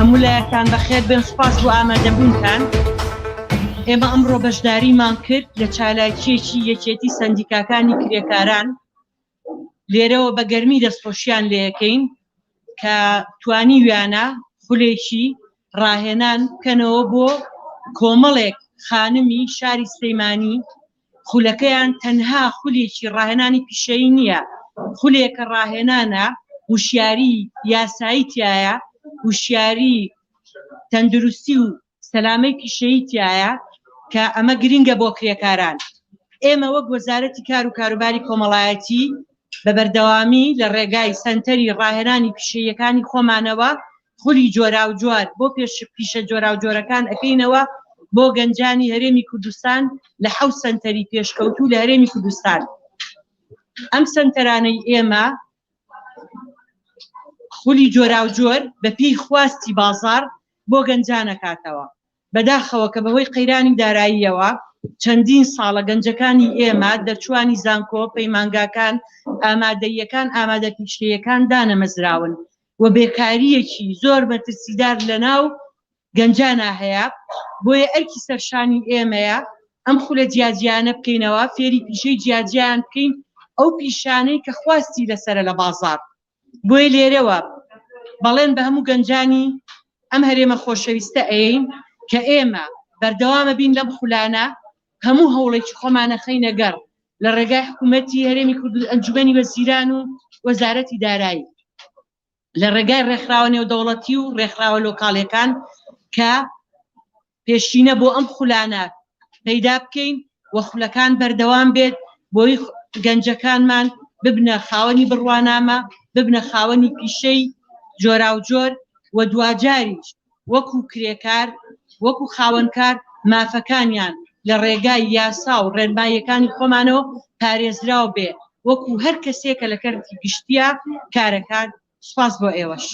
هەموو لایەکتان بەخێر بێن، سوپاس بۆ ئامادەبوونتان. ئێمە ئەمڕۆ بەشداریمان کرد لە چالاکییەکی یەکێتی سەندیکاکانی کرێکاران. لێرەوە بە گەرمی دەستخۆشیان لێەکەین کە توانیویانە خولێکی ڕاهێنان بکەنەوە بۆ کۆمەڵێک خانمی شاری سلەیمانی. خولەکەیان تەنها خولێکی ڕاهێنانی پیشەیی نییە، خولێکە ڕاهێنانە وشیاری یاسایی تایە، وشیاری تەندروستی و سەلامەی پیشەیی تایە کە ئەمە گرنگە بۆ کرێکاران. ئێمە وەک وەزارەتی کار و کاروباری کۆمەڵایەتی بە بەردەوامی لە ڕێگای سەنتەری ڕاهێنانی پیشەییەکانی خۆمانەوە خولی جۆراوجۆر بۆ پیشە جۆراوجۆرەکان ئەکەینەوە بۆ گەنجانی هەرێمی کوردستان لە 7 سەنتەری پێشکەوتوو لە هەرێمی کوردستان. ئەم سەنتەرانەی ئێمە خولی جۆراوجۆر بە پێی خواستی بازاڕ بۆ گەنجان ئەکاتەوە. بەداخەوە کە بەهۆی قەیرانی داراییەوە چەندین ساڵە گەنجەکانی ئێمە، دەرچووانی زانکۆ، پەیمانگاکان، ئامادەییەکان، ئامادە پیشەییەکان دانەمەزراون و بێکارییەکی زۆر مەترسیدار لەناو گەنجانا هەیە، بۆیە ئەرکی سەرشانی ئێمەیە ئەم خولە جیاجیانە بکەینەوە، فێری پیشەی جیاجیایان بکەین، ئەو پیشانەی کە خواستی لەسەرە لە بازاڕ. بۆیە لێرەوە بەڵێن بە هەموو گەنجانی ئەم هەرێمە خۆشەویستە ئەیەین کە ئێمە بەردەوامە بین لەم خولانە، هەموو هەوڵێکی خۆمانە خەینە گەڕ لە ڕێگای حکوومەتی هەرێمی کوردستان، ئەنجومەنی وەزیران و وەزارەتی دارایی، لە ڕێگای ڕێکخراوە نێودەوڵەتی و ڕێکخراوە لۆکاڵیەکان کە پێشینە بۆ ئەم خولانە پەیدا بکەین و خولەکان بەردەوام بێت بۆی گەنجەکانمان ببنە خاوەنی بڕوانامە، ببنە خاوەنی پیشەی جۆراوجۆر و دواجاریش وەکو کرێکار وەکو خاوەنکار مافەکانیان لە ڕێگای یاسا و ڕێنماییەکانی خۆمانەوە پارێزراو بێ وەکو هەر کەسێک کە لە کەرتی گشتیە کارەکات. سوپاس بۆ ئێوەش.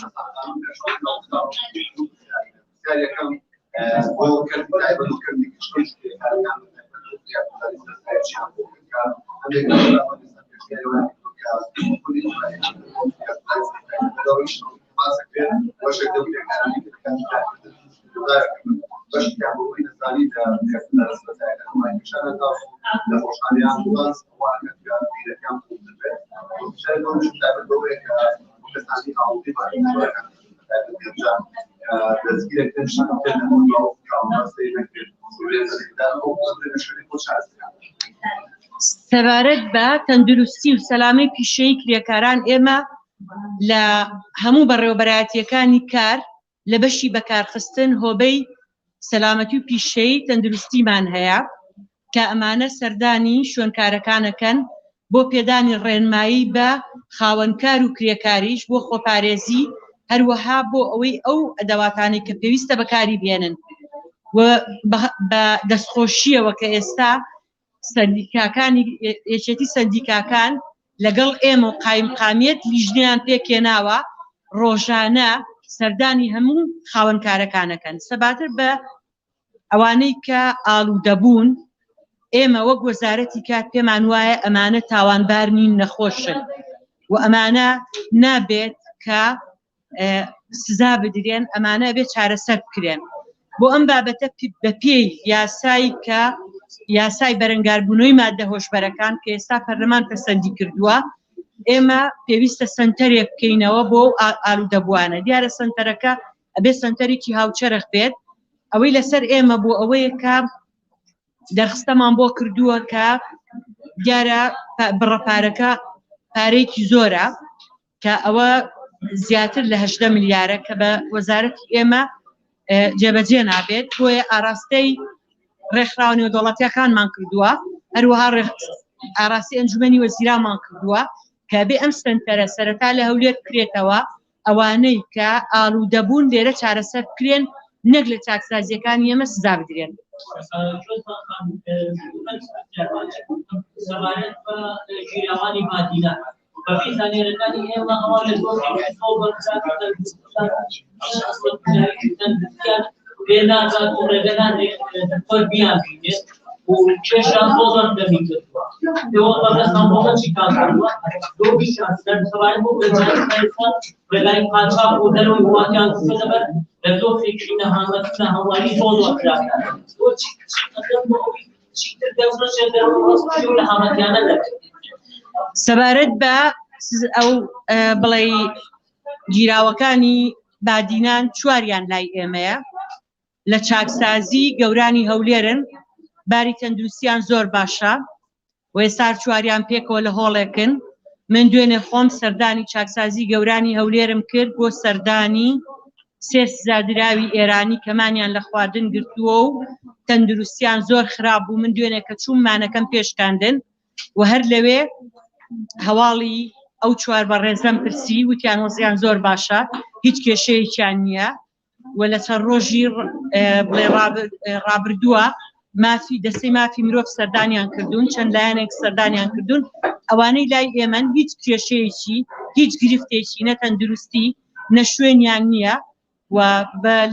سەبارەت بە تەندروستی و سەلامەی پیشەیی کرێکاران، ئێمە لە هەموو بەڕێوەبەرایەتیەکانی کار لە بەشی بەکارخستن هۆبەی سەلامەتی و پیشەیی تەندروستیمان هەیە کە ئەمانە سەردانی شوێنکارەکانەکەن بۆ پێدانی ڕێنمایی بە خاوەنکار و کرێکاریش بۆ خۆپارێزی، هەروەها بۆ ئەوەی ئەو ئەدەواتانەی کە پێویستە بەکاری بێنن و بە دەستخۆشیەوە کە ئێستا سەندیکاکانی یەکێتی سەندیکاکان لەگەڵ ئێمە و قایمقامیەت لیژنەیان پێکهێناوە ڕۆژانە سەردانی هەموو خاوەنکارەکانەکەن. سەباتر بە ئەوانەی کە ئالوودەبوون، ئێمە وەک وەزارەتی کار پێمان وایە ئەمانە تاوانبار نین، نەخۆشن و ئەمانە نابێت کە سزا بدرێن، ئەمانە بێ چارەسەر بکرێن. بۆ ئەم بابەتە بە پێی یاسای کە یاسای بەرەنگاربوونەوەی مادە هۆشبەرەکان کە ئێستا پەرلەمان پەسەندی کردووە، ئێمە پێویستە سەنتەرێک بکەینەوە بۆ ئالوودەبووانە. دیارە سەنتەرەکە ئەبێ سەنتەرێکی هاوچەرخ بێت. ئەوەی لەسەر ئێمە بۆ ئەوەیە کە دەرخستەمان بۆ کردووە کە دیارە بڕە پارەکە پارەیەکی زۆرە کە ئەوە زیاتر لە 18 ملیارە کە بە وەزارەتی ئێمە جێبەجێ نابێت، بۆیە ئاراستەی ڕێکخراوە نێودەوڵەتیەکانمان کردووە، هەروەها ئاراستەی ئەنجومەنی وەزیرانمان کردووە کە بێ ئەم سەنتەرە سەرەتا لە هەولێر بکرێتەوە، ئەوانەی کە ئالوودەبوون لێرە چارەسەر بکرێن نەک لە چاکسازیەکانی ئێمە سزا بدرێن. بەپێی زانیاریەکانی ئێمە ئەوان لە دۆخی زۆر بەرچاویان پێ ناگات و ڕێگە نادرێت دکتۆر بیانبینێت و کێشیان زۆر زۆر کەمی کردووە. ئێوە بەڕێزتان بۆ چی کار کردووە؟ دۆخیشیان سەبارەت بۆ گەنجانی ئێستا ڕێگای قاچاخ و دەرەوەی وڵاتیان خستۆتە بەر. لە دۆخێکی نەهامەت و ناهەمواری زۆر زۆر خراپدان. بۆ چی چی ئەکەن بۆ ئەوەی چیتر گەنج نەچێت دەرەوە و ڕەسمی و نەهامەتیانە دەرچێت؟ سەبارەت بە ئەو بڵێ گیراوەکانی بادینان چواریان لای ئێمەیە لە چاکسازی گەورانی هەولێرن باری تەندروستیان زۆر باشە و ئێستا چواریان پێکەوە لە هۆڵێکن من دوێنێ خۆم سەردانی چاکسازی گەورانی هەولێرم کرد بۆ سەردانی سێ سزادراوی ئێرانی کەمانیان لە خواردن گرتووە و تەندروستیان زۆر خراپ بوو من دوێنێ کە چووم مانەکەم پێشکاندن و هەر لەوێ هەواڵی ئەو چوار بەڕێزەم پرسی وتیان وەزیان زۆر باشە هیچ کێشەیەکیان نییە و لە چەند ڕۆژی بڵێ ڕابردووە مافی دەستەی مافی مرۆڤ سەردانیان کردوون چەند لایەنێک سەردانیان کردوون ئەوانەی لای ئێمەن هیچ کێشەیەکی هیچ گرفتێکی نە تەندروستی نە شوێنیان نییە و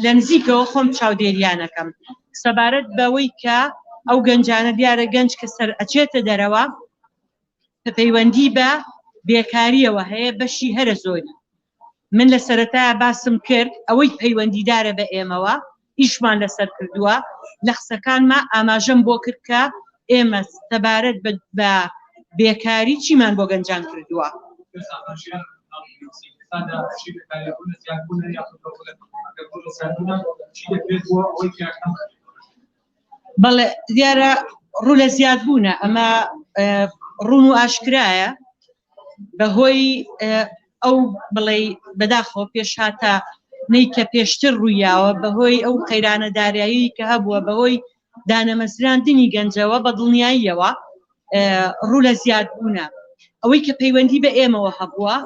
لە نزیکەوە خۆم چاودێریانەکەم سەبارەت بەوەی کە ئەو گەنجانە دیارە گەنج کە سەر ئەچێتە دەرەوە کە پەیوەندی بە بێکاریەوە هەیە بەشی هەرە زۆری من لە سەرەتایا باسم کرد ئەوەی پەیوەندیدارە بە ئێمەوە ئیشمان لەسەر کردووە لە قسەکانما ئاماژەم بۆ کرد کە ئێمە سەبارەت بە بێکاری چیمان بۆ گەنجان کردووە. بەڵێ دیارە ڕوو لە زیادبوونە ئەمە ڕوون و ئاشکرایە بەهۆی ئەو بڵێ بەداخەوە پێشهاتە نەی کە پێشتر ڕوویاوە بەهۆی ئەو قەیرانە دارایی کە هەبووە بەهۆی دانەمەزراندنی گەنجەوە بە دڵنیاییەوە ڕوو لە زیادبوونە ئەوەی کە پەیوەندی بە ئێمەوە هەبووە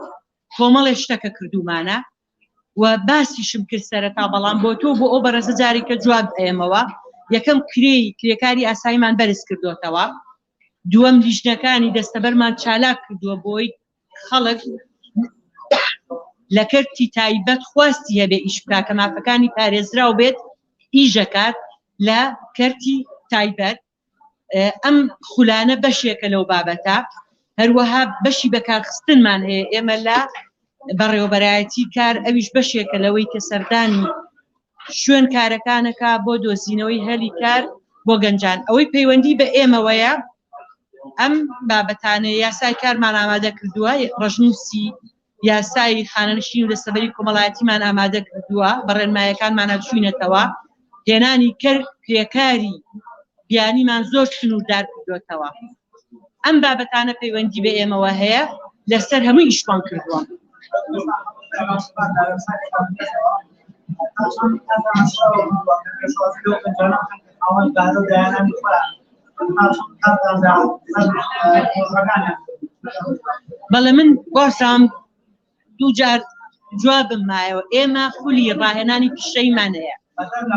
کۆمەڵێ شتەکە کردومانە و باسیشم کرد سەرەتا بەڵام بۆ تۆ بۆ ئەو بەڕێزە جارێکە جواب ئەیەمەوە یەکەم کرێی کرێکاری ئاساییمان بەرز کردوتەوە دووەم لیژنەکانی دەستەبەرمان چالاک کردووە بۆی خەڵک لە کەرتی تایبەت خواستی هەبێ ئیش بکا کە مافەکانی پارێزراو بێت ئیشەکات لە کەرتی تایبەت ئەم خولانە بەشێکە لەو بابەتە هەروەها بەشی بەکارخستنمان هەیە ئێمە لە بەڕێوەبەرایەتی کار ئەویش بەشێکە لەوەی کە سەردانی شوێن کارەکانەکە بۆ دۆزینەوەی هەلی کار بۆ گەنجان ئەوەی پەیوەندی بە ئێمەوەیە ئەم بابەتانە یاسای کارمان ئامادە کردووە ڕەشنووسی یاسای خانەنشین و دەستەبەری کۆمەڵایەتیمان ئامادە کردووە بە ڕێنمایەکانمانە چوینەتەوە هێنانی کەر کرێکاری بیانیمان زۆر سنووردار کردوێتەوە ئەم بابەتانە پەیوەندی بە ئێمەوە هەیە لەسەر هەموو ئیشمان کردووە. بەڵێ من باسام دووجار جوابم مایەوە ئێمە خولی ڕاهێنانی پیشەیمان هەیە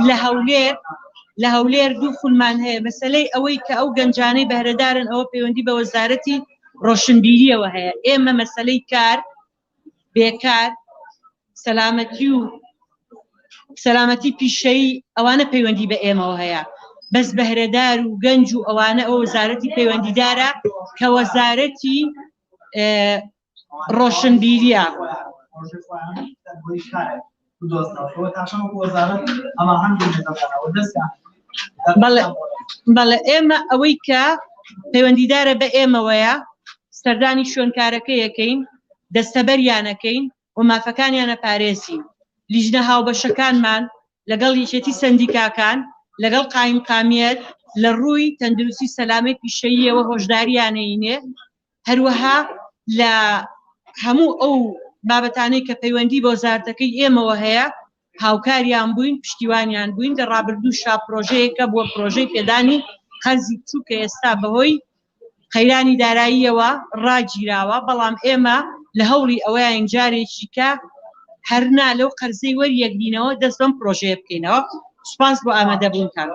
لە هەولێر لە هەولێر دوو خولمان هەیە مەسلەی ئەوەی کە ئەو گەنجانەی بەهرەدارن ئەوە پەیوەندی بە وەزارەتی ڕۆشنبیریەوە هەیە ئێمە مەسلەی کار بێکار سەلامەتی و سەلامەتی پیشەیی ئەوانە پەیوەندی بە ئێمەوە هەیە بەس بەهرەدار و گەنج و ئەوانە ئەو وەزارەتی پەیوەندیدارە کە وەزارەتی ڕۆشنبیریە. بەڵێ ئێمە ئەوەی کە پەیوەندیدارە بە ئێمەوەیە سەردانی شوێنکارەکە یەکەین دەستەبەریانەکەین و مافەکانیانە پارێزین لیژنە هاوبەشەکانمان لەگەڵ یەکێتی سەندیکاکان لەگەڵ قایمقامیەت لە ڕووی تەندروستی سەلامەی پیشەییەوە هۆشداریانەینێ هەروەها لە هەموو ئەو بابەتانەی کە پەیوەندی بە وەزارەتەکەی ئێمەوە هەیە هاوکاریان بووین پشتیوانیان بووین لە ڕابردووشا پرۆژەیەکە بووە پرۆژەی پێدانی قەرزی بچوو کە ئێستا بەهۆی قەیرانی داراییەوە ڕاگیراوە بەڵام ئێمە لە هەوڵی ئەوەیان جارێکی کە هەرنا لەو قەرزەی وەریەگرینەوە دەست بەم پرۆژەیە بکەینەوە سوپاس بۆ ئامادەبوونتان.